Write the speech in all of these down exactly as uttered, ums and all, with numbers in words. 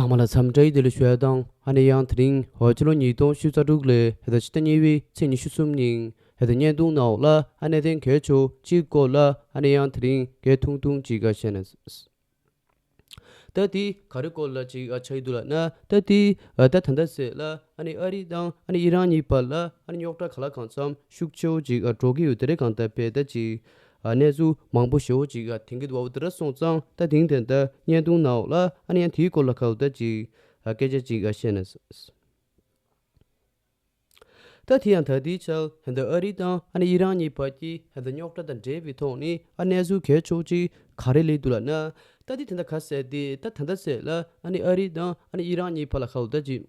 ཚང་མ་ལ་འཚམས་འདྲི་བདེ་ལེགས་ཞུ་ཡ་དང་། ཨ་ནི་ཡང་དེ་རིང་འོ་ཕྱི་ལོ་ཉིས་སྟོང་ཉི་ཤུ་རྩ་དྲུག་ལོའི་ཕྱི་ཟླ་གཉིས་པའི་ཚེས་ཉི་ཤུ་གསུམ་ཉིན་ཧེ་ད་བརྙན་ཐུང་ནང་ལ་ཨ་ནི་གནད་དོན་གལ་ཆེ་གཅིག་སྐོར་ལ་ཨ་ནི་ཡང་དེ་རིང་གལ་ཐུང་ཐུང་ཅིག་ཨ་བཤད་ན། ད་དེ་ག་རེ་སྐོར་ལ་ཅིག་ཨ་ཆགས་ཀྱི་འདུག་ལབ་ན། ད་དེ་ཨ་ད་ད་ལྟ་ཟེར་ལ་ཨ་ནི་ཨ་རི་དང་ཨ་ནི་ཨི་རན་གཉིས་བར་ལ་ཨ་ནི་རྙོག་དྲ་ག་ལ་གང་འཚམ་ཤུགས་ཆེ་བོ་ཅིག་ཨ་འགྲོ་གི་ཡོད། དེ་རེད། གང་ལྟར་བས་ད་ཅིག་ཨ་གནས་ཚུལ་མང་པོ་ཞེ་བོ་ཅིག་ཨ་ཐོན་གྱི་འདུག་བ། འོ་དེ་འདྲ་སོང་ཙང་ད་དེང་དེ་འདྲ་བརྙན་ཐུང་ནང་ལ་ཨ་ནི་ཡང་དེའི་སྐོར་ལ་ག་བོ་ད་ཅིག་ཨ་སྐད་ཆ་ཅིག་ཨ་བཤད་ན། ད་དེ་ཡང་ད་ལྟའི་ཆར་ཧན་ད་ཨ་རི་དང་ཨ་ནི་ཨི་རན་གཉིས་བར་གྱི་ཧན་ད་རྙོག་དྲ་དང་འབྲེལ་བའི་ཐོག་ནས་ཨ་གནས་ཚུལ་གལ་ཆེ་བོ་ཅིག་ག་རེ་སླེབས་འདུག་ལབ་ན། ད་དེ་དེ་འདྲ་ག་ཟེར་ཏེ་ད་ད་ལྟ་ཟེར་ལ་ཨ་ནི་ཨ་རི་དང་ཨ་ནི་ཨི་རན་གཉིས་བར་ལ་ག་བོ་ད་ཅིག་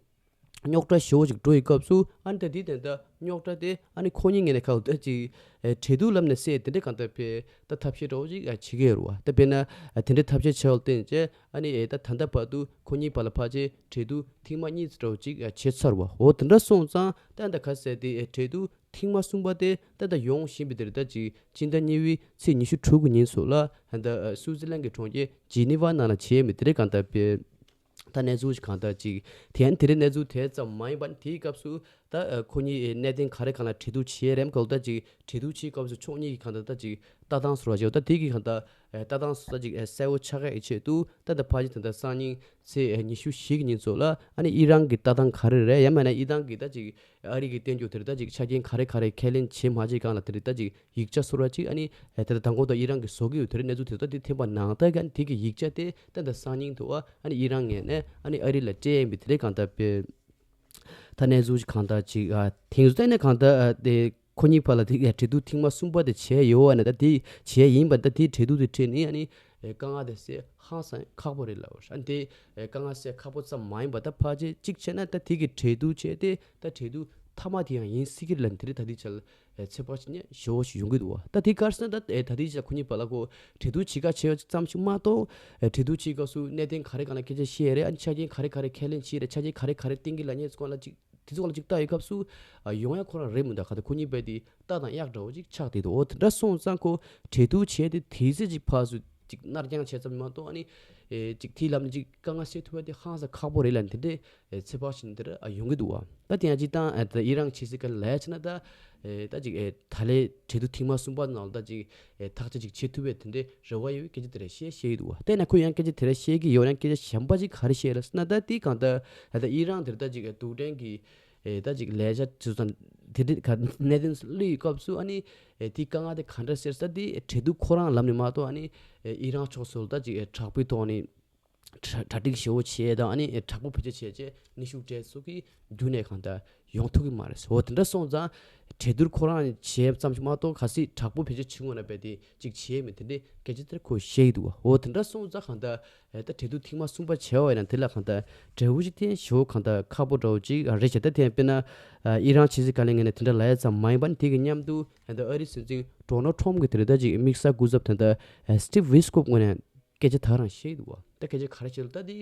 རྙོག་དྲ་ཞེ་བོ་ཅིག་འགྲོ་ཡི་སྐབས་སུ་ཨ་ནི་ད་དེ་དེ་འདྲ་རྙོག་དྲ་དེ་ཨ་ནི་ཁོ་གཉིས་ངོས་ནས་ག་བོ་ད་ཅིག་ཨེ་འབྲེལ་གཏུག་ལམ་ནས་སེལ་དེ་འདྲ་གང་ལྟར་བས་ད་ཐབས་ཤེས་འདྲ་བོ་ཅིག་ཨ་བྱེད་ཀྱི་ཡོད་རེད་བ། ད་དཔེར་ན་ཨ་དེ་འདྲ་ཐབས་ཤེས་བྱས་པར་བརྟེན་བྱས་ཨ་ནི་ཨེ་ད་ད་ལྟ་བར་དུ་ཁོ་གཉིས་བར་ལ་ཕལ་ཆེར་འབྲེལ་གཏུག་ཐེངས་མ་གཉིས་ཙམ་འདྲ་བོ་ཅིག་ཨ་བྱས་ཚར་བ། འོ་དེ་འདྲ་སོང་ཙང་ད་ད་ག་ཟེར་ཏེ་ཨེ་འབྲེལ་གཏུག་ཐེངས་མ་གསུམ་པ་དེ་ད་ད་ཡོང་བཞིན་པའི་དེར་ད་ཅིག་སྤྱི་ཟླ་གཉིས་པའི་ཚེས་ཉི་ཤུ་དྲུག་གི་ཉིན་སུ་ལ་ཧན་ད་ཨ་སུའུ་ཙི་ལན་གྱི་གྲོང་ཁྱེར་ཇི་ནི་ཝ་ནང་ལ་བྱས་མི་དེ་རེད། གང་ལྟར་བས་ད་གནས་ཚུལ་ཞིག་གང་ལྟར་ཅིག་དེ་ཡང་དེ་རིང་གནས་ཚུལ་དེ་ཙམ་མ་ཡིན་པ་དེའི་སྐབས་སུ་ད་ཨ་ཁོ་གཉིས་ཨེ་གནད་དོན་ག་རེ་གང་ལ་འབྲེལ་གཏུག་བྱས་རེམ་གོ། ད་ཅིག་འབྲེལ་གཏུག་བྱེད་སྐབས་སུ་ཕྱོགས་གཉིས་ཀྱི་གང་ལྟར་ད་ཅིག་ལྟ་སྟངས་སུ་ར་བྱས། ད་དེ་གི་གང་ལྟར་ཨེ་ལྟ་སྟངས་སུ་ད་ཅིག་ཨེ་གསལ་བོ་ཆགས་ཡ་ཡི་ཆེད་དུ་ད་ད་ཕལ་ཆེར་ད་ལྟ་སང་ཉིན་ཚེས་ཨེ་ཉི་ཤུ་བཞི་གི་ཉིན་སུ་ལ་ཨ་ནི་ཨི་རན་གྱི་ལྟ་སྟངས་ག་རེ་རེད། ཡང་མིན་ན་ཨི་རན་གྱི་ད་ཅིག་ཨ་རི་གི་བསྟན་རྒྱུ་དེར་ད་ཅིག་ཆ་རྐྱེན་ག་རེ་ག་རེ་ཁས་ལེན་བྱེད་མ་བྱེད་སྒང་ལ་དེར་ད་ཅིག་ཡིག་ཆ་སོ་ར་ཅིག་ཨ་ནི་ཨེ་ད་ལྟ་དང་པོ་ད་ཨི་རན་གྱིས་བཟོ་གི་ཡོད། དེ་རིང་གནས་ཚུལ་དེ་ཚོ་ད་དེ་ཐེམ་པ་ནང་ལྟར་ག་ཨ་ནི་དེ་གི་ཡིག་ཆ་དེ་ད་ད་སང་ཉིན་དུ་ཨ་ཨ་ནི་ཨི་རན་ངོས་ནས་ཨ་ནི་ཨ་རི་ལ་སྤྲད་ཡིན་པའི་དེ་རིང་གང་ལྟར་བས་ད་གནས་ཚུལ་ཞིག་གང་ལྟར་ཅིག་ཨ་དེང་སང་ད་ནས་གང་ལྟར་ཨ་དེ་ཁོ་གཉིས་བར་ལ་དེ་འབྲེལ་གཏུག་ཐེངས་མ་གསུམ་པ་དེ་བྱས་ཡོད་ཨ་ནི་ད་དེ་བྱས་ཡིན་པ་ད་དེའི་འབྲེལ་གཏུག་དེ་ཁྲིད་ནས་ཨ་ནི་དཀའ་ངལ་དེ་སེལ་ཧང་སང་ཁག་པོ་རེད་ལབ། ཨ་ནི་དེ་དཀའ་ངལ་སེལ་ཁག་པོ་ཙམ་མ་ཡིན་པ་ད་ཕལ་ཆེར་གཅིག་བྱས་ན་ད་དེ་གི་འབྲེལ་གཏུག་བྱས་ཏེ་ད་འབྲེལ་གཏུག་མཐའ་མ་དེ་ཡང་ཡིན་སྲིད་ཀྱི་རེད་ལབ། དེ་རིང་ད་ལྟའི་ཆར་ཨེ་ཚོད་དཔག་བྱེད་མཁན་ཞེ་བོ་ཞིག་ཡོང་གི་འདུག་བ། ད་དེ་ག་རེ་ཟེར་ན་ད་ཨེ་ད་ལྟའི་ཆར་ཁོ་གཉིས་བར་ལ་ཁོ་འབྲེལ་གཏུག་བྱེད་ཁ་བྱེད་ཙམ་ཞིག་མ་གཏོགས་ཨེ་འབྲེལ་གཏུག་བྱེད་སྐབས་སུ་གནད་དོན་ག་རེ་གང་ལ་སྐད་ཆ་བཤད་རེད། ཨ་ནི་ཆ་རྐྱེན་ག་རེ་ག་རེ་ཁས་ལེན་བྱས་རེད། ཆ་རྐྱེན་ག་རེ་ག་རེ་བཏིང་གི་ལབ་མཁན་ཚོ་ལ་ཅིག་དེ་ཚོ་ལ་ཅིག་ལྟ་ཡོད་སྐབས་སུ་ཨ་ཡོང་ཡ་ཁོ་རང་རེད་མི་འདུག་ག་ད་ཁོ་གཉིས་བར་དེ་ལྟ་དང་གཡག་འདྲ་བོ་ཅིག་ཆགས་བསྡད་འདུག་འོ་དེ་འདྲ་སོང་ཙང་ཁོ་འབྲེལ་གཏུག་བྱས་ཏེ་དེ་ཚེ་ཅིག་ཕར་ཚུར་ཅིག་ནར་འགྱངས་བྱས་ཙམ་མ་གཏོགས་ཨ་ནི་ཨེ་ཅིག་དེའི་ལམ་ནས་ཅིག་དཀའ་ངལ་སེལ་ཐུབ་པ་དེ་ཧང་སང་ཁག་པོ་རེད་ལབ་དེ་འདྲའི་ཨེ་ཚོད་དཔག་བྱེད་མཁན་དེ་འདྲ་ཨ་ཡོང་གི་འདུག་བ། ད་དེ་ཡང་སྤྱིར་བཏང་ཨེ་ད་ཨི་རན་ཆབ་སྲིད་སྐོར་ལ་ལབ་ཡ་བྱས་ན་ད་ཨེ་ད་ཅིག་ཨེ་ད་ལོའི་འབྲེལ་གཏུག་ཐེངས་མ་གསུམ་པ་ནང་ལ་ད་ཅིག་ཨེ་ཐག་གཅོད་ཅིག་བྱེད་ཐུབ་པའི་དེ་འདྲའི་རེ་བ་ཡོད་པའི་སྐད་ཆ་དེ་འདྲ་བཤད་བཤད་ཀྱི་འདུག་བ། དེ་ན་ཁོས་ཡང་སྐད་ཆ་དེ་འདྲ་བཤད་ཀྱི་ཡོད་ན་སྐད་ཆ་གཞན་པ་ཅིག་ག་རེ་བཤད་ལབ་ཟེར་ན། ད་དེ་གང་ལྟར་ཨེ་ད་ཨི་རན་དེར་ད་ཅིག་ཨེ་རྡུལ་ཕྲན་གྱི་ཨེ་ད་ཅིག་ལས་འཆར་བྱེད་སྟངས་དེ་འདྲ་ག་གནད་དོན་གླེང་བའི་སྐབས་སུ་ཨ་ནི་ཨེ་དེའི་དཀའ་ངལ་དེ་ག་འདྲ་སེལ་ས་དེ་ཨེ་འབྲེལ་གཏུག་ཁོ་རང་ལམ་ནས་མ་གཏོགས་ཨ་ནི་ཨེ་ཨི་རན་ཕྱོགས་སུ་ད་ཅིག་ཨེ་དྲག་པོའི་ཐོག་ནས་གྲ་གྲ་སྒྲིག་ཞེ་བོ་བྱས་དང་ཨ་ནི་ཨེ་དྲག་པོ་བེད་སྤྱོད་བྱས་རྗེས་ནུས་ཤུགས་སྤྲད་སོགས་ཀྱི་རྒྱུན་ནས་གང་ལྟར་ཡོང་ཐུབ་ཀྱི་མ་རེད། འོ་དེ་འདྲ་སོང་ཙང་འབྲེལ་གཏུག་ཁོ་རང་བྱས་ཙམ་ཞིག་མ་གཏོགས་གལ་སྲིད་དྲག་པོ་བེད་སྤྱོད་བྱེད་དགོས་ན་རྦད་དེ་ཅིག་བྱས་མེད་དེ་འདྲའི་སྐད་ཆ་དེར་ཁོས་བཤད་ཀྱི་འདུག་བ། འོ་དེ་འདྲ་སོང་ཙང་གང་ལྟར་ཨེ་ད་འབྲེལ་གཏུག་ཐེངས་མ་གསུམ་པ་བྱས་པ་ཡིན་ན་དེ་ལ་གང་ལྟར་འབྲས་བུ་ཅིག་ཐོན་ཞེ་བོ་གང་ལྟར་ཁག་པོ་འདྲ་བོ་ཅིག་རེད་ཤག་ད་དེ་ཡང་དཔེར་ན་ཨི་རན་ཕྱི་སྲིད་བཀའ་བློན་ངོས་ནས་དེ་འདྲ་ལབ་ཡ་ཙམ་མ་ཡིན་པ་ནི་དེ་གི་མཉམ་དུ་ཨེ་ད་ཨ་རིའི་སྲིད་འཛིན་ཌོ་ནལ་ཊམ་གྱི་དེ་རེད་ད་ཅིག་དམིགས་བསལ་སྐུ་ཚབ་དེ་འདྲ་ཨེ་སི་ཊིབ་ཝི་སི་ཀོབ་ངོས་ནས་སྐད་ཆ་ད་རང་བཤད་འདུག་བ། ད་སྐད་ཆ་ག་རེ་བཤད་ལ་ད་དེ་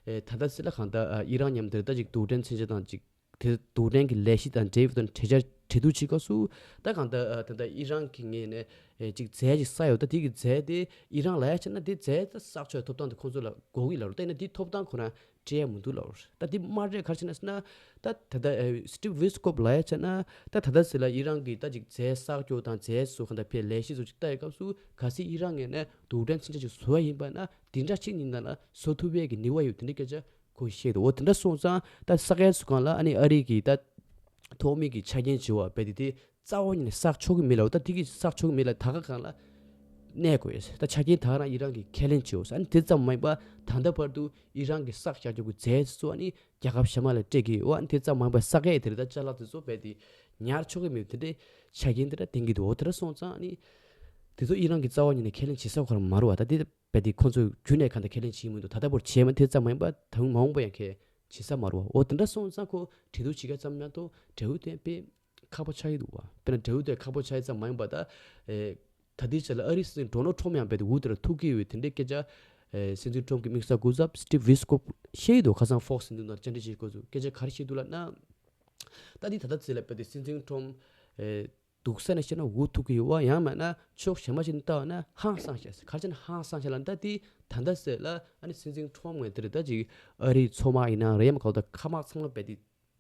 ཨེ་ད་ལྟ་སྲིད་ལ་གང་ལྟར་ཨ་ཨི་རན་མཉམ་དུ་ད་ཅིག་རྡུལ་ཕྲན་མཚོན་ཆ་དང་ཅིག་དེ་རྡུལ་ཕྲན་གྱི་ལས་གཞི་དང་འབྲེལ་ཡོད་དང་གྲོས་འཆར་གྲོས་བསྡུར་བྱེད་སྐབས་སུ་ད་གང་ལྟར་ཨ་ད་ལྟ་ཨི་རན་གྱི་ངོས་ནས་ཨེ་ཅིག་རྫས་ཅིག་བསགས་ཡོད། ད་དེ་གི་རྫས་དེ་ཨི་རན་ལ་ཡ་བྱས་ན་དེ་རྫས་ད་བསགས་ཆོག་ཐོབ་ཐང་དེ་ཁོང་ཚོ་ལ་དགོས་ཀྱི་ལབ་རེད། ད་ཡིན་ན་དེ་ཐོབ་ཐང་ཁོ་རང་སྤྲད་ཡ་མི་འདུག་ལབ་རེད། ད་དེ་མ་རེད། ག་རེ་བྱས་ན་ཟེར་ན་ད་ད་ལྟ་ཨེ་སི་ཊིབ་ཝི་སི་ཀོབ་ལ་ཡ་བྱས་ན་ད་ད་ལྟ་ཟེར་ལ་ཨི་རན་གྱི་ད་ཅིག་རྫས་བསགས་རྒྱུ་དང་རྫས་བཟོ་ག་ད་ཕའི་ལས་གཞི་བཟོ་ཅིག་ལྟ་ཡི་སྐབས་སུ་གལ་སྲིད་ཨི་རན་ངོས་ནས་རྡུལ་ཕྲན་མཚོན་ཆ་ཅིག་བཟོ་ཡ་ཡིན་པ་ན་དེ་འདྲ་ཅིག་ཉིན་ནང་ལ་བཟོ་ཐུབ་པའི་གི་ནུས་པ་ཡོད། དེ་འདྲའི་སྐད་ཆ་ཁོས་བཤད་འདུག་འོ་དེ་འདྲ་སོང་ཙང་ད་ས་གའི་སུ་གང་ལ་ཨ་ནི་ཨ་རི་གི་ད་ཐོག་མའི་གི་ཆ་རྐྱེན་བྱེད་བ་བས་དེ་དེ་རྩ་བ་ཉིད་ནས་བསགས་ཆོག་གི་མེད་ལ། འོ་ད་དེ་གི་བསགས་ཆོག་གི་མེད་ལ། ད་ག་གང་ལ་གནས་དགོས། ད་ཆ་རྐྱེན་ད་རང་ཨི་རན་གི་ཁས་ལེན་བྱེད་འོ། ཨ་ནི་དེ་ཙམ་མ་ཡིན་པ་ད་ལྟ་བར་དུ་ཨི་རན་གི་བསགས་བཞག་རྒྱུ་གི་རྫས་ཚོ་ཨ་ནི་རྒྱལ་ཁབ་གཞན་མ་ལ་སྤྲད་ཀྱི་ཡོད། ཨ་ནི་དེ་ཙམ་མ་ཡིན་པ་ས་གའི་དེ་རེད་ད་ཅ་ལག་དེ་ཚོ་བས་དེ་ཉར་ཆོག་གི་མེད། དེ་འདྲའི་ཆ་རྐྱེན་དེ་འདྲ་ལྡན་གྱི་འདུག་འོ་དེ་འདྲ་སོང་ཙང་ཨ་ནི་དེ་ཚོ་ཨི་རན་གི་རྩ་བ་ཉིད་ནས་ཁས་ལེན་བྱེད་ས་ཁོ་རང་མ་རེད་བ། ད་དེ་བས་དེ་ཁོང་ཚོས་རྒྱུན་ནས་གང་ལྟར་ཁས་ལེན་བྱེད་མི་འདུག་ད་ལྟ་བར་བྱས་མ་དེ་ཙམ་མ་ཡིན་པ་ད་མ་འོངས་པ་ཡང་ཁས་བྱེད་ས་མ་རེད་བ། འོ་དེ་འདྲ་སོང་ཙང་ཁོ་འབྲེལ་གཏུག་བྱེད་མཁན་ཙམ་མ་གཏོགས་འབྲས་བུ་དེ་དཔེ་ཁག་པོ་ཆགས་ཀྱི་འདུག་བ། དཔེར་ན་འབྲས་བུ་དེ་ཁག་པོ་ཆགས་ཡ་ཙམ་མ་ཡིན་པ་ད་ཨེ་ད་ལྟའི་ཆ་ལ་ཨ་རིའི་སྲིད་འཛིན་ཌོ་ནལ་ཊམ་ཡང་བས་དེ་འུ་དེར་ཐུག་གི་ཡོད་དེ་འདྲའི་སྐད་ཆ་ཨེ་སྲིད་འཛིན་ཊམ་གྱི་དམིགས་བསལ་སྐུ་ཚབ་སི་ཊིབ་ཝི་སི་ཀོབ་བཤད་ཀྱི་འདུག་ཁ་སང་ཧྥོག་སི་ནང་བཅར་འདྲི་བྱེད་སྐབས་སུ་སྐད་ཆ་ག་རེ་བཤད་འདུག་ལབ་ན། ད་འདི་ད་ལྟ་ཚེ་ལ་བས་དེ་སྲིད་འཛིན་ཊམ་ཨེ་ སྡུག་ས་ནས་བཤད་ན་འུ་ཐུག་གི་ཡོད་པ། ཡང་མིན་ན་ཕྱོགས་གཞན་པ་ཞིག་ནས་བལྟས་པ་ན་ཧང་སངས་བྱས། ག་རེ་བྱས་ན་ཧང་སངས་བྱས་ལབ་ན། ད་དེ་ད་ལྟ་ཟེར་ལ་ཨ་ནི་སྲིད་འཛིན་ཁྲོམ་ངོས་དེར་ད་ཅིག་ཨ་རིའི་མཚོ་དམག་ཡིན་ན་རེད། ཡང་མིན་གང་ལྟར་མཁའ་དམག་ཚང་མ་རྦད་དེ་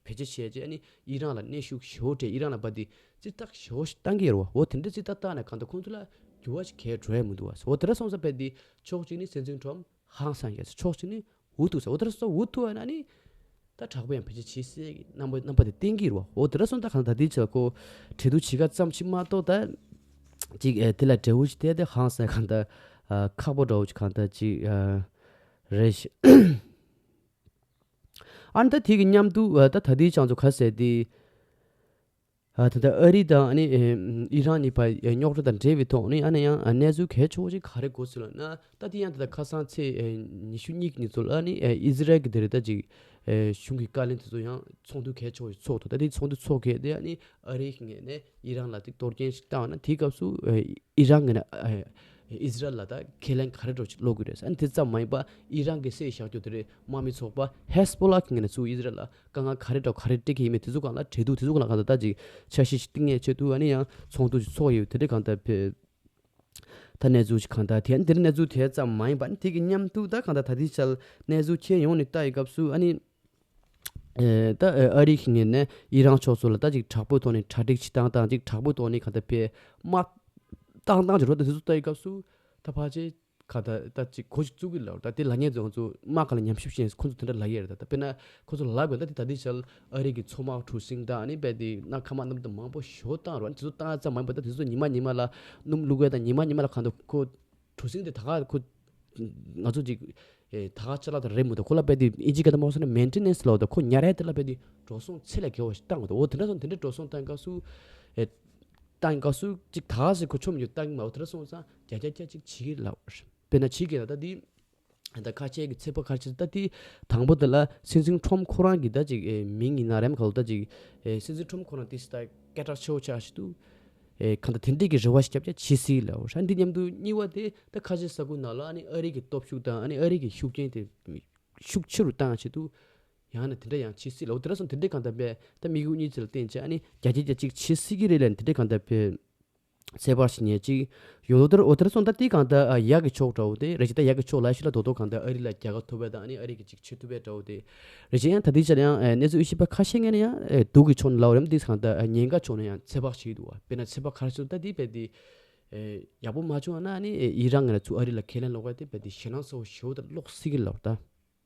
བེད་སྤྱོད་བྱས་རྗེས་ཨ་ནི་ཨི་རན་ལ་གནོན་ཤུགས་ཞེ་པོ་སྤྲད། ཨི་རན་ལ་རྦད་དེ་ཙིག་ཐག་ཞེ་པོ་ཞིག་བཏང་གི་ཡོད་རེད་པ། འོ་དེ་འདྲ་ཙིག་ཐག་བཏང་ནས་གང་ལྟར་ཁོང་ཚོ་ལ་འགྱུར་བ་ཞིག་གང་ཡང་འགྲོ་ཡ་མི་འདུག་པ། འོ་དེ་འདྲ་སོང་ཙང་རྦད་དེ་ཕྱོགས་གཅིག་ནས་སྲིད་འཛིན་ཁྲོམ་ཧང་སངས་བྱས། ཕྱོགས་གཅིག་ནས་འུ་ཐུག་ཟེར། འོ་དེ་འདྲ་སོང་ཙང་འུ་ཐུག་པ་ན་ནི་ད་དྲག་པོ་ཡང་བེད་སྤྱོད་བྱེད་སྲིད་ཀྱི་རྣམ་པ་རྣམ་པ་དེ་བསྟན་གྱི་རེད་པ། འོ་དེ་འདྲ་སོང་ཙང་གང་ལྟར་ད་ལྟའི་ཆར་ཁོ་གྲོས་བསྡུར་བྱེད་ཀ་ཙམ་ཞིག་མ་གཏོགས་ད་ཅིག་ཨེ་དེ་ལ་འབྲས་བུ་ཞིག་ཐོན་ཏེ་ཧང་སངས་གང་ལྟར་ཨ་ཁག་པོ་འདྲ་བོ་ཞིག་གང་ལྟར་ཅིག་ཨ་རེད་ཤག་ཨ་ནི་ད་དེ་གི་མཉམ་དུ་ཨ་ད་ད་ལྟའི་ཆར་ཚོ་ག་ཟེར་དེ། ཨ་ད་ལྟ་ཨ་རི་དང་ཨ་ནི་ཨེ་ཨི་རན་གཉིས་བར་ཨེ་རྙོག་དྲ་དང་འབྲེལ་བའི་ཐོག་ནས་ཨ་ནི་ཡང་ཨ་གནས་ཚུལ་གལ་ཆེ་བོ་ཞིག་ག་རེ་གོ་སོང་ལབ་ན། ད་དེ་ཡང་ད་ལྟ་ཁ་སང་ཚེས་ཨེ་ཉི་ཤུ་གཉིས་ཀྱི་ཉིན་ཚོ་ལ་ཨ་ནི་ཨེ་ཨི་ཟི་རལ་གྱི་དེ་རེད་ད་ཅིག་ཨེ་གཞུང་གི་བཀའ་བློན་དེ་ཚོ་ཡང་ཚོགས་འདུ་གལ་ཆེ་བོ་ཞིག་ཚོགས་འདུག་ད་དེ་ཚོགས་འདུ་ཚོགས་མཁན་དེ་ཨ་ནི་ཨ་རིའི་ངོས་ནས་ཨི་རན་ལ་དེ་གཏོར་སྐྱོན་ཞིག་བཏང་བ་ན། དེའི་སྐབས་སུ་ཨེ་ཨི་རན་ངོས་ནས་ཨེ་ཨི་ཟི་རལ་ལ་ད་ཁས་ལེན་ག་རེ་འདྲ་བོ་ཞིག་སློག་གི་རེད་ཟེར། ཨ་ནི་དེ་ཙམ་མ་ཡིན་པ་ཨི་རན་གྱི་བསད་བཞག་རྒྱུ་དེ་རེད། དམག་མི་ཚོགས་པ་ཧེ་སི་བྷོ་ལ་གི་ངོས་ནས་ཚུར་ཨི་ཟི་རལ་ལ་དཀའ་ངལ་ག་རེ་འདྲ་ག་རེ་སྤྲད་ཀྱི་ཡིན་མིན་དེ་ཚོ་སྒང་ལ་གྲོས་བསྡུར་དེ་ཚོ་སྒང་ལ་གང་ལྟར་ད་ཅིག་འཆར་གཞི་ཞིག་བཏིང་ཡས་ཆེད་དུ་ཨ་ནི་ཡང་ཚོགས་འདུ་ཞིག་ཚོགས་ཡོད། དེ་འདྲའི་གང་ལྟར་བེ་ད་གནས་ཚུལ་ཞིག་གང་ལྟར་དེ་འདིར་གནས་ཚུལ་དེ་ཙམ་མ་ཡིན་པ། ཨ་ནི་དེ་གི་མཉམ་དུ་ད་གང་ལྟར་ད་ལྟའི་ཆར་གནས་ཚུལ་ཁྱོན་ཡོངས་ནས་ལྟ་ཡི་སྐབས་སུ་ཨ་ནི་ཨེ་ད་ཨ་རི་གི་ངོས་ནས་ཨི་རན་ཕྱོགས་ཚོ་ལ་ད་ཅིག་དྲག་པོའི་ཐོག་ནས་གྲ་སྒྲིག་བྱེད་སྟངས་དང་། ཅིག་དྲག་པོའི་ཐོག་ནས་གང་ལྟར་བེ་དམག་བཏང་སྟངས་ཀྱི་རོ་ད་དེ་ཚོ་ལྟ་ཡི་སྐབས་སུ་ད་ཕལ་ཆེར་ག་ད་ད་ཅིག་གོ་ཞིག་བཙུགས་ཀྱི་ལབ། ད་དེ་ལབ་མཁན་ཚོ་ང་ཚོ་དམག་སྒང་ལ་ཉམས་ཞིབ་བྱེད་མཁན་ཁོང་ཚོ་དེ་འདྲ་ལབ་ཡས་རེད། ད་ད་དཔེར་ན་ཁོང་ཚོ་ལབ་དགོས། ད་དེ་ད་ལྟའི་ཆར་ཨ་རི་གི་མཚོ་དམག་གྲུ་གཟིངས་དང་ཨ་ནི་རྦད་དེ་ན་མཁའ་དམག་རྣམ་དག་མང་པོ་ཞེ་པོ་བཏང་རོགས། དེ་ཚོ་བཏང་ཙམ་མ་ཡིན་པ་ད་དེ་ཚོ་ཉི་མ་ཉི་མ་ལ་སྣུམ་བླུག་ཡས་དང་། ཉི་མ་ཉི་མ་ལ་གང་ལྟར་ཁོ་གྲུ་གཟིངས་དེ་ད་ག་ཁོ་ང་ཚོ་ཅིག་ཨེ་ད་ག་ཅ་ལག་དང་རེད་མི་འདུག་ཁོ་ལ་རྦད་དེ་ཨིན་ཇི་སྐད་དུ་མ་སོང་ན་མེན་ཊེ་ནན་སི་ལབ་དང་། ཁོ་ཉར་ཡས་དེ་ལ་རྦད་དེ་འགྲོ་སོང་ཚད་ལས་བརྒལ་བ་ཞིག་བཏང་དགོས་འདུག་འོ་དེ་འདྲ་སོང་དེ་འདྲའི་འགྲོ་སོང་བཏང་སྐབས་སུ་ཨེ་བཏང་སྐབས་སུ་ཅིག་ད་ག་ཟེར་ཁོ་ཆོ་མི་ཡོད་བཏང་གི་མ། འོ་དེ་འདྲ་སོང་ཙང་བརྒྱ་ཆ་བརྒྱ་ཅིག་བྱེད་ཀྱི་ལབ། དཔེར་ན་བྱེད་ཀྱི་ལབ་ད་དེ་ད་ཁ་ཆེ་གི་ཚོད་དཔག་ག་རེ་བྱེད། ད་དེ་དང་པོ་དེ་ལ་སྲིད་འཛིན་ཁྲོམ་ཁོ་རང་གི་ད་ཅིག་ཨེ་མིང་ཡིན་ན་རེམ་ག་ལ་ད་ཅིག་ཨེ་སྲིད་འཛིན་ཁྲོམ་ཁོ་རང་དེ་སི་ད་སྐད་གྲགས་ཆེ་བོ་ཆགས་ཤིག་འདུག་ཨེ་གང་ལྟར་དེ་འདྲས་ཀྱི་རེ་བ་ཞིག་རྒྱབ་རྒྱ་བྱེད་སྲིད་ལབ་ར། འདི་མཉམ་དུ་གཉིས་པ་དེ་ད་ཁ་ཆེ་ས་ཁུལ་ནང་ལ་ཨ་ནི་ཨ་རི་གི་སྟོབས་ཤུགས་དང་ཨ་ནི་ཨ་རི་གི་ཤུགས་རྐྱེན་དེ་ཤུགས་ཆེ་རུ་བཏང་ཆེད་དུ་ཡང་ན་དེ་འདྲ་ཡང་བྱེད་སྲིད་ལབ། འོ་དེ་འདྲ་སོང་དེ་འདྲས་གང་ལྟར་བས་ད་དམིགས་ཡུལ་གཉིས་ཚོ་ལ་བརྟེན་བྱས་ཨ་ནི་བརྒྱ་ཆ་བརྒྱ་ཅིག་བྱེད་སྲིད་ཀྱི་རེད་ལབ་ནས་དེ་འདྲས་གང་ལྟར་བས། ཚོད་དཔག་བྱེད་མཁན་ཅིག་ཡོང་དོ། དེར་འོ་དེར་སོང་ད་དེ་གང་ལྟར་ཨ་ཡག་གི་ཕྱོགས་འདྲ་བོ་དེ་རེད་ཅེ། ད་ཡག་གི་ཕྱོགས་ལ་ཤི་ལ་དོ་དོ་གང་ལྟར་ཨ་རི་ལ་རྒྱལ་ཁ་ཐོབ་པ་དང་ཨ་ནི་ཨ་རི་གི་ཅིག་ཆེ་ཐུབ་པའི་འདྲ་བོ་དེ་རེད་ཅེ། ཡང་ད་དེ་ཆར་ཡང་ཨེ་གནས་ཚུལ་ཤེས་པ་ཁ་ཤས་ངོས་ནས་ཡང་ཨེ་སྡུག་གི་ཕྱོགས་ནས་ལབ་རེད། དེ་གང་ལྟར་ཨ་ཉེན་ཁ་ཕྱོགས་ནས་ཡང་ཚོད་དཔག་བྱེད་ཀྱི་འདུག་བ། དཔེར་ན་ཚོད་དཔག་ག་རེ་བྱེད་ད་དེ་བས་དེ་ཨེ་ཡག་པོ་མ་བྱུང་བ་ན་ཨ་ནི་ཨེ་ཨི་རན་ངོས་ནས་ཚུར་ཨ་རི་ལ་ཁས་ལེན་སློག་པ་དེ་བས་དེ་ཞེད་སྣང་ཚ་བོ་ཞེ་པོ་དེ་སློག་སྲིད་ཀྱི་ལབ་ད།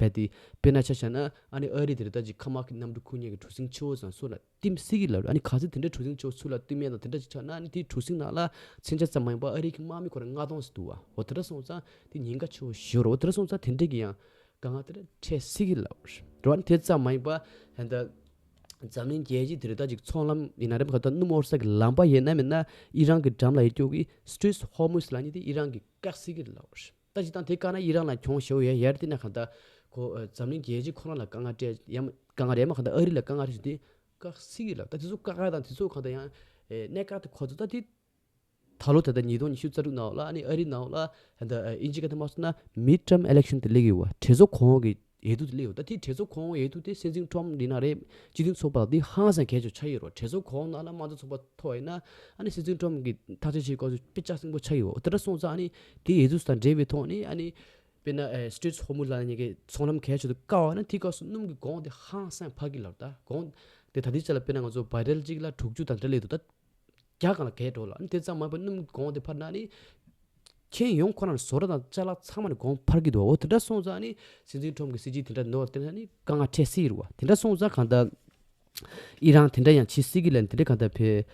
བས་དེ་དཔེར་ན་ཆ་བཞག་ན་ཨ་ནི་ཨ་རི་དེ་རེད་ད་ཅིག་མཁའ་དམག་གི་གནམ་གྲུ་ཁུར་མཁན་གྱི་གྲུ་གཟིངས་ཆེ་བོ་ཙམ་སོགས་ལ་བསྟིམ་སྲིད་ཀྱི་ལབ་རེད། ཨ་ནི་ག་ཚོད་དེ་འདྲའི་གྲུ་གཟིངས་ཆེ་བོ་ཚུར་ལ་བསྟིམ་ཡས་དང་དེ་འདྲ་ཅིག་ཆགས་ན་ཨ་ནི་དེའི་གྲུ་གཟིངས་ནང་ལ་མཚོན་ཆ་ཙམ་མ་ཡིན་པར་ཨ་རི་གི་དམག་མི་ཁོ་རང་ལྔ་སྟོང་ཙམ་འདུག་བ། འོ་དེ་འདྲ་སོང་ཙང་དེ་ཉེན་ཁ་ཆེ་བོ་ཞིག་རེད། འོ་དེ་འདྲ་སོང་ཙང་དེ་འདྲའི་གི་ཡང་དཀའ་ངལ་དེ་འདྲ་འཕྲད་སྲིད་ཀྱི་ལབ་རེད། འོ་ཨ་ནི་དེ་ཙམ་མ་ཡིན་པར་ད་འཛམ་གླིང་རྒྱལ་སྤྱི་དེ་རེད་ད་ཅིག་ཚོང་ལམ་ཡིན་ན་རེད་ག་ད་སྣུམ་དབོར་ས་གི་ལམ་པ་ཡིན་ན་མིན་ན་ཨི་རན་གྱི་འགྲམ་ལ་ཡོད་རྒྱུ་གི་སི་ཊེ་རེཊ་ཧོར་མུཛ་ལབ་མཁན་དེ་ཨི་རན་གྱིས་བཀག་སྲིད་ཀྱི་ལབ་རེད། ད་ཅི་ཐང་དེ་བཀག་ན་ཨི་རན་ལ་གྱོང་ཞེ་པོ་ཡོད་ཡར་བལྟས་ན་གང་ལྟར་ཁོ་ཨ་འཛམ་གླིང་རྒྱལ་སྤྱི་ཁོ་རང་ལ་དཀའ་ངལ་སྤྲད་ཡ་མ་དཀའ་ངལ་རེད་མ་གང་ལྟར་ཨ་རི་ལ་དཀའ་ངལ་རེད་ཟེར་དེ་བཀག་སྲིད་ཀྱི་ལབ། ད་དེ་ཚོ་བཀག་ཡ་དང་དེ་ཚོ་གང་ལྟར་ཡང་ཨེ་གནད་འགག་དེ་ཁོ་ཚོ་ད་དེ་ད་ལོ་ད་ལྟ་ཉིས་སྟོང་ཉི་ཤུ་རྩ་དྲུག་ནང་ལ་ཨ་ནི་ཨ་རི་ནང་ལ་ད་ལྟ་ཨ་དབྱིན་ཇི་སྐད་དུ་མ་སོང་ན་མིཌ་ཊརམ་ཨི་ལེག་ཤན་དེ་སླེབས་ཀྱི་ཡོད་པ། གྲོས་ཚོགས་གོང་འོག་གི་འོས་བསྡུ་དེ་སླེབས་ཡོད། ད་དེ་གྲོས་ཚོགས་གོང་འོག་འོས་བསྡུ་དེ་སྲིད་འཛིན་ཁྲོམ་འདི་ན་རེད་སྤྱི་མཐུན་ཚོགས་པ་ལ་དེ་ཧང་སང་གལ་ཆེ་ཆགས་ཡོད་རེད། གྲོས་ཚོགས་གོང་ནང་ལ་དམངས་གཙོ་ཚོགས་པ་ཐོབ་ཡིན་ན་ཨ་ནི་སྲིད་འཛིན་ཁྲོམ་གྱི་ཐག་གཅོད་བྱེད་སྐབས་སུ་དཔེ་ཆ་སྲིང་པོ་ཆགས་ཡོད། དེ་འདྲ་སོང་ཙང་ཨ་ནི་དེའི་འོས་བསྡུ་དང་འབྲེལ་བའི་ཐོག་ནས་ཨ་ནི་དཔེར་ན་ཨེ་སི་ཊེ་རེཊ་ཧོར་མུཛ་ལབ་མཁན་གྱི་ཚོང་ལམ་གལ་ཆེ་དུ་བཀག་པ་ན་དེའི་སྐབས་སུ་སྣུམ་གྱི་གོང་དེ་ཧང་སང་འཕར་གྱི་ལབ། ད་གོང་དེ་ད་ལྟའི་ཆ་ལ་དཔེར་ན་ང་ཚོ་བྷ་རེལ་གཅིག་ལ་དྲུག་ཅུ་དང་འདྲ་སླེབས་འདུག་ད་བརྒྱ་སྒང་ལ་བརྒལ་འགྲོ་ལ། ཨ་ནི་དེ་ཙམ་མ་ཡིན་པར་སྣུམ་གོང་དེ་འཕར་ན་ནི་ཁྱོན་ཡོངས་ཁོ་རང་བཟོ་གྲྭ་དང་ཅ་ལག་ཚང་མ་ནི་གོང་འཕར་གྱི་འདུག་འོ་དེ་འདྲ་སོང་ཙང་ནི་སྲིད་འཛིན་ཁྲོམ་གྱི་སྲིད་ཇུས་དེ་འདྲ་ནོར་དེ་ནི་དཀའ་ངལ་འཕྲད་སྲིད་རེད་བ། དེ་འདྲ་སོང་ཙང་གང་ལྟར་ཨི་རན་དེ་འདྲ་ཡང་བྱེད་སྲིད་ཀྱི་ལན་དེ་འདྲ་གང་ལྟར་བས་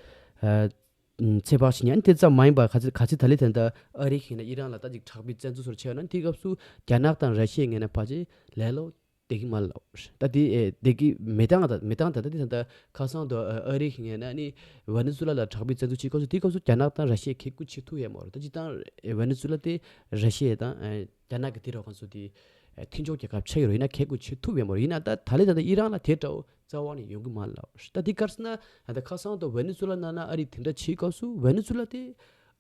ཚོད་དཔག་བྱེད་ཉན་དེ་ཙམ་མ་ཡིན་པར་ག་ཚོད་ག་ཚོད་ད་ལི་དེ་འདྲ་ཨ་རི་ཡིན་ན་ཨི་རན་ལ་ད་ཅིག་དྲག་པོའི་བཙན་འཛུལ་སོགས་བྱས་ན་དེའི་སྐབས་སུ་རྒྱ་ནག་དང་ར་ཤི་ཡའི་ངོས་ནས་ཕལ་ཆེར་ལས་སླ་བོ་བསྡད་ཀྱི་མ་རེད་ལབ། ད་དེ་ཨེ་བསྡད་ཀྱི་མེད་སྟངས་ད་མེད་སྟངས་ད་ད་དེ་ད་ལྟ་ཁ་སང་དུ་ཨ་རི་གི་ངོས་ནས་ནི་ཝེ་ནེ་ཛུ་ལ་ལ་དྲག་པོའི་བཙན་འཛུལ་བྱེད་སྐབས་སུ་དེའི་སྐབས་སུ་རྒྱ་ནག་དང་ར་ཤི་ཡས་ཁེ་ཁུར་བྱེད་ཐུབ་ཡས་མ་རེད། ད་སྤྱིར་བཏང་ཝེ་ནེ་ཛུ་ལ་དེ་ར་ཤི་ཡ་དང་ཨེ་རྒྱ་ནག་གི་དེ་རོགས་ཁོང་ཚོ་དེ་ཨེ་མཐུན་ཕྱོགས་རྒྱལ་ཁབ་ཆགས་ཡོད་རེད། ཡིན་ན་ད་ད་ལི་ད་ལྟ་ཨི་རན་ལ་དེ་འདྲ་བོ་རྩ་བ་ནས་ཡོང་གི་མ་རེད་ལབ། ད་དེ་ག་རེ་ཟེར་ན་ད་ཁ་སང་དུ་ཝེ་ནེ་ཛུ་ལ་ནང་ན་ཨ་རི་དེ་འདྲ་བྱེད་སྐབས་སུ་ཝེ་ནེ་ཛུ་ལ་དེ་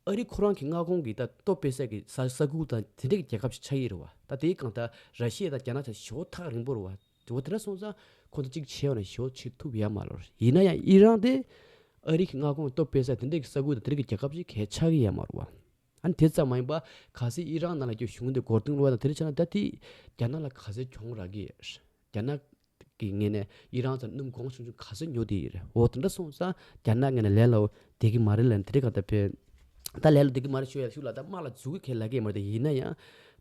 ཨ་རི་ཁོ་རང་གི་མངའ་ཁོངས་ཀྱི་ད་ལྟོ་སྤེལ་ས་གི་ས་ས་ཁུལ་དང་དེ་འདྲ་གི་རྒྱལ་ཁབ་ཅིག་ཆགས་ཀྱི་རེད་བ། ད་དེའི་གང་ལྟར་ར་ཤི་ཡ་དང་རྒྱ་ནག་ཆ་ཞེ་པོ་ཐག་རིང་པོ་རེད་བ། དེ་འོ་དེ་འདྲ་སོང་ཙང་ཁོང་ཚོ་གཅིག་བྱས་པ་ན་ཞེ་པོ་བྱེད་ཐུབ་ཡ་མ་རེད། ཡིན་ན་ཡང་ཨི་རན་དེ་ ཨ་རི་གི་མངའ་ཁོངས་གཏོར་སྤེལ་ས་དེ་འདྲའི་གི་ས་ཁུལ་དང་དེ་འདྲའི་གི་རྒྱལ་ཁབ་ཅིག་གལ་ཆགས་ཀྱི་ཡོད་མ་རེད་བ། ཨ་ནི་དེ་ཙམ་མ་ཡིན་པ་གལ་སྲིད་ཨི་རན་ནང་ལ་ཀྱི་གཞུང་དེ་མགོ་རྟིང་སློག་ན་དེ་རིང་ཆ་ན་ད་དེ་རྒྱ་ནག་ལ་གལ་སྲིད་གྱོང་རག་གི་ཡོད། རྒྱ་ནག་གི་ངོས་ནས་ཨི་རན་ཚ་སྣུམ་གོང་ཆུང་ཆུང་ག་ཚོད་ཉོ་བསྡད་ཡོད་རེད། འོ་དེ་འདྲ་སོང་ཙང་རྒྱ་ནག་ངོས་ནས་ལས་སླ་བོ་བསྡད་ཀྱི་མ་རེད་ལབ་ནས་དེ་རིང་གང་ལྟར་ཕེབས། ད་ལས་སླ་བོ་བསྡད་ཀྱི་མ་རེད་ཞུ་ཡ་ཤུགས་ལ་ད་དམག་ལ་འཛུལ་གྱི་ཁས་ལེན་གྱི་མ་རེད། དེ་ཡིན་ན་ཡང་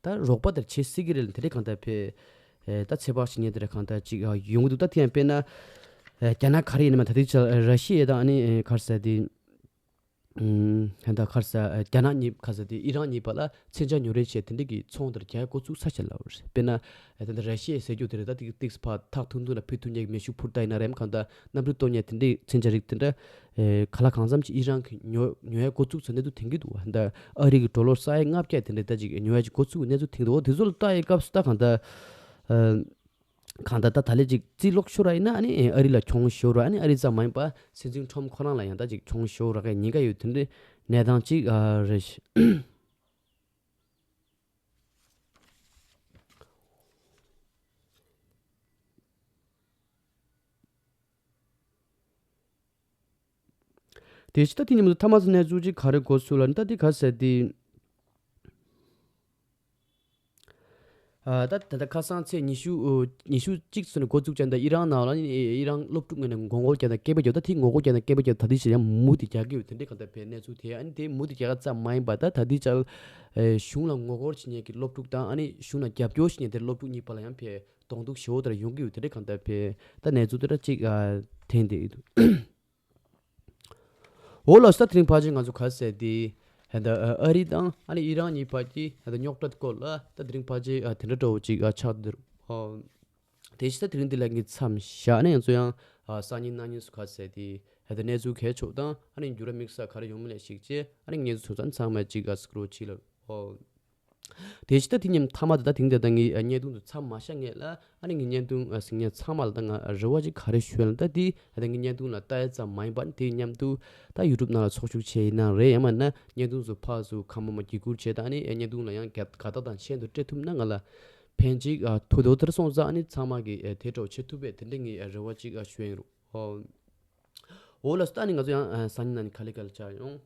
ད་རོགས་པ་དེར་བྱེད་སྲིད་ཀྱི་རེད་ལབ་དེ་རིང་གང་ལྟར་ཕེབས། ཨེ་ད་ཚོད་དཔག་བྱེད་མཁན་དེ་འདྲ་གང་ལྟར་ཅིག་ཡོང་གི་འདུག་ད་དེ་ཡང་དཔེར་ན་ཨེ་རྒྱ་ནག་ག་རེ་ཡིན་ན་མ་ད་དེ་ཆ་ར་ཤི་ཡ་དང་ཨ་ནི་ཨེ་ག་རེ་ཟེར་དེ། ཨུམ། ད་ག་རེ་ཟེར། རྒྱ་ནག་གཉིས་ག་རེ་ཟེར་དེ་ཨི་རན་གཉིས་བར་ལ་མཚོན་ཆ་ཉོ་རེས་བྱས་དེ་འདྲ་གི་ཚོང་དེར་རྒྱག་འགོ་བཙུགས་ཚར་བྱས་ལབ་པ་རེད། དཔེར་ན་ད་ལྟ་ར་ཤི་ཡའི་ཟེར་རྒྱུ་དེ་རེད། ད་དེ་ཏིག་ཕར་ཐག་ཐུང་ཐུང་ལ་ཕུལ་ཐུབ་མཁན་གྱི་མེ་ཤུགས་འཕུར་མདའ་ཡིན་ན་རེད། གང་ལྟར་གནམ་གྲུ་གཏོར་མཁན་དེ་འདྲའི་མཚོན་ཆ་རིགས་དེ་འདྲ་ཨེ་ག་ལ་གང་འཚམ་ཅིག་ཨི་རན་གྱིས་ཉོ་ཉོ་ཡ་འགོ་བཙུགས་ཚར་གནས་ཚུལ་ཐོན་གྱི་འདུག་བ། ད་ཨ་རི་གི་ཌོ་ལར་ས་ཡ་ལྔ་བརྒྱ་དེ་འདྲ་ད་ཅིག་ཉོ་ཡ་ཅིག་འགོ་བཙུགས་གནས་ཚུལ་ཐོན་གྱི་འདུག་འོ་དེ་ཚོ་ལ་ལྟ་ཡའི་སྐབས་སུ་ད་གང་ལྟར་ཨ། གང་ལྟར་ད་ད་ལས་ཅིག་རྩིས་ལོག་ཤོར་བ་ཡིན་ན་ཨ་ནི་ཨ་རི་ལ་གྱོང་ཤོར་བ། ཨ་ནི་ཨ་རི་ཙམ་མ་ཡིན་པ་སྲིད་འཛིན་ཁྲོམ་ཁོ་རང་ལ་ཡང་ད་ཅིག་གྱོང་ཤོར་རག་གི་ཉེན་ཁ་ཡོད་དེ་འདྲའི་གནས་སྟངས་ཅིག་ཨ་རེད། དེ་ཕྱི་ད་དེ་ཉིན་མོ་ཐ་མ་ཚོ་གནས་ཚུལ་ཅིག་ག་རེ་གོ་སོང་ལབ་ན་ད་དེ་ག་ཟེར་དེ། ཨ་ད་ད་ལྟ་ཁ་སང་ཚེས་ཉི་ཤུ་ཉི་ཤུ་གཅིག་ཚུན་འགོ་བཙུགས་ཀྱང་ད་ཨི་རན་ནང་ལ་ཨི་རན་སློབ་ཕྲུག་ངོས་ནས་ངོ་རྒོལ་ཀྱང་ད་སྐད་འབོད་རྒྱག་ད་དེ་ངོ་རྒོལ་ཀྱང་ད་སྐད་འབོད་ཀྱང་ད་དེ་ཞིག་ཡང་མུ་མཐུད་རྒྱག་གི་ཡོད། དེ་འདྲའི་གང་ལྟར་ཕེབས་གནས་ཚུལ་དེ་ཨ་ནི་དེ་མུ་མཐུད་རྒྱག་ག་ཙམ་མ་ཡིན་པ་ད་ད་དེ་ཅག་གཞུང་ལ་ངོ་རྒོལ་བྱེད་མཁན་གྱི་སློབ་ཕྲུག་དང་ཨ་ནི་གཞུང་ལ་རྒྱབ་སྐྱོར་བྱེད་མཁན་དེ་སློབ་ཕྲུག་གཉིས་བར་ལ་ཡང་ཕེབས་གདོང་ཐུག་ཞེ་པོ་དེ་འདྲ་ཡོང་གི་ཡོད། དེ་འདྲའི་གང་ལྟར་ཕེབས་ད་གནས་ཚུལ་དེ་འདྲ་ཅིག་ཨ་ཐོན་བསྡད་ཡོད་འདུག་འོ་ལགས་སོ། ད་དེ་རིང་ཕལ་ཆེར་ང་ཚོ་ག་ཟེར་དེ་ད་ཨ་རི་དང་ཨ་ནི་ཨི་རན་གཉིས་བར་གྱི་ད་རྙོག་དྲ་སྐོར་ལ་ད་དེ་རིང་ཕལ་ཆེར་དེ་འདྲ་འདྲ་བོ་ཅིག་ཆགས་འདུག་དེ་བཞིན་ད་དེ་རིང་འདི་ལ་ངས་མཚམས་བཞག་ནས་ང་ཚོ་ཡང་སང་ཉིན་གནངས་ཉིན་སུ་ག་ཟེར་དེ་གནས་ཚུལ་གས་ཕྱོགས་དང་ཨ་ནི་འགྱུར་བ་དམིགས་བསལ་ག་རེ་ཡོང་མིན་ལ་གཞིགས་བྱས་ཨ་ནི་ངས་ཚོ་ཚང་ཚང་མ་ཅིག་སྐུ་རོགས་བྱེད་ལ། དེ་ཕྱི་ད་དེ་ཉིན་མཐའ་མ་དེ་ད་དེང་དེ་ད་ངའི་བརྙན་ཐུང་དུ་མཚམས་མ་བཞག་ངེས་ལ་ཨ་ནི་ངའི་བརྙན་ཐུང་གཟིགས་མཁན་ཚང་མ་ལ་ད་ང་རེ་བ་ཅིག་ག་རེ་ཞུ་ཡ་ལ་ད་དེ་ད་ངའི་བརྙན་ཐུང་ལ་ལྟ་ཡ་ཙམ་མ་ཡིན་པ་ནི་དེའི་མཉམ་དུ་ད་ཡུ་ཊུབ་ནང་ལ་ཚོགས་ཞུགས་བྱས་ཡིན་ན་རེད། ཡང་མིན་ན་བརྙན་ཐུང་ཚོ་ཕར་ཚུར་ཁ་མ་མ་བརྒྱུད་བསྐུར་བྱས་ད་ཨ་ནི་བརྙན་ཐུང་ལ་ཡང་དགའ་དགའ་རྟགས་དང་ཤིན་ཏུ་སྤྲད་ཐུབ་ན་ང་ལ་ཕན་ཅིག་ཐུག་འདུག་དེར་སོང་ཙང་ཨ་ནི་ཚང་མ་གི་དེ་འདྲ་བྱེད་ཐུབ་པའི་དེ་འདྲ་ངའི་རེ་བ་ཅིག་ཞུ་ཡ་ཡིན་རུང་། འོ་ལགས་སོ། ད་ནི་ང་ཚོ་ཡང་སང་ཉིན་གནངས་ཉིན་ག་ལེ་ག་ལེ་བཅར་ཡོང་།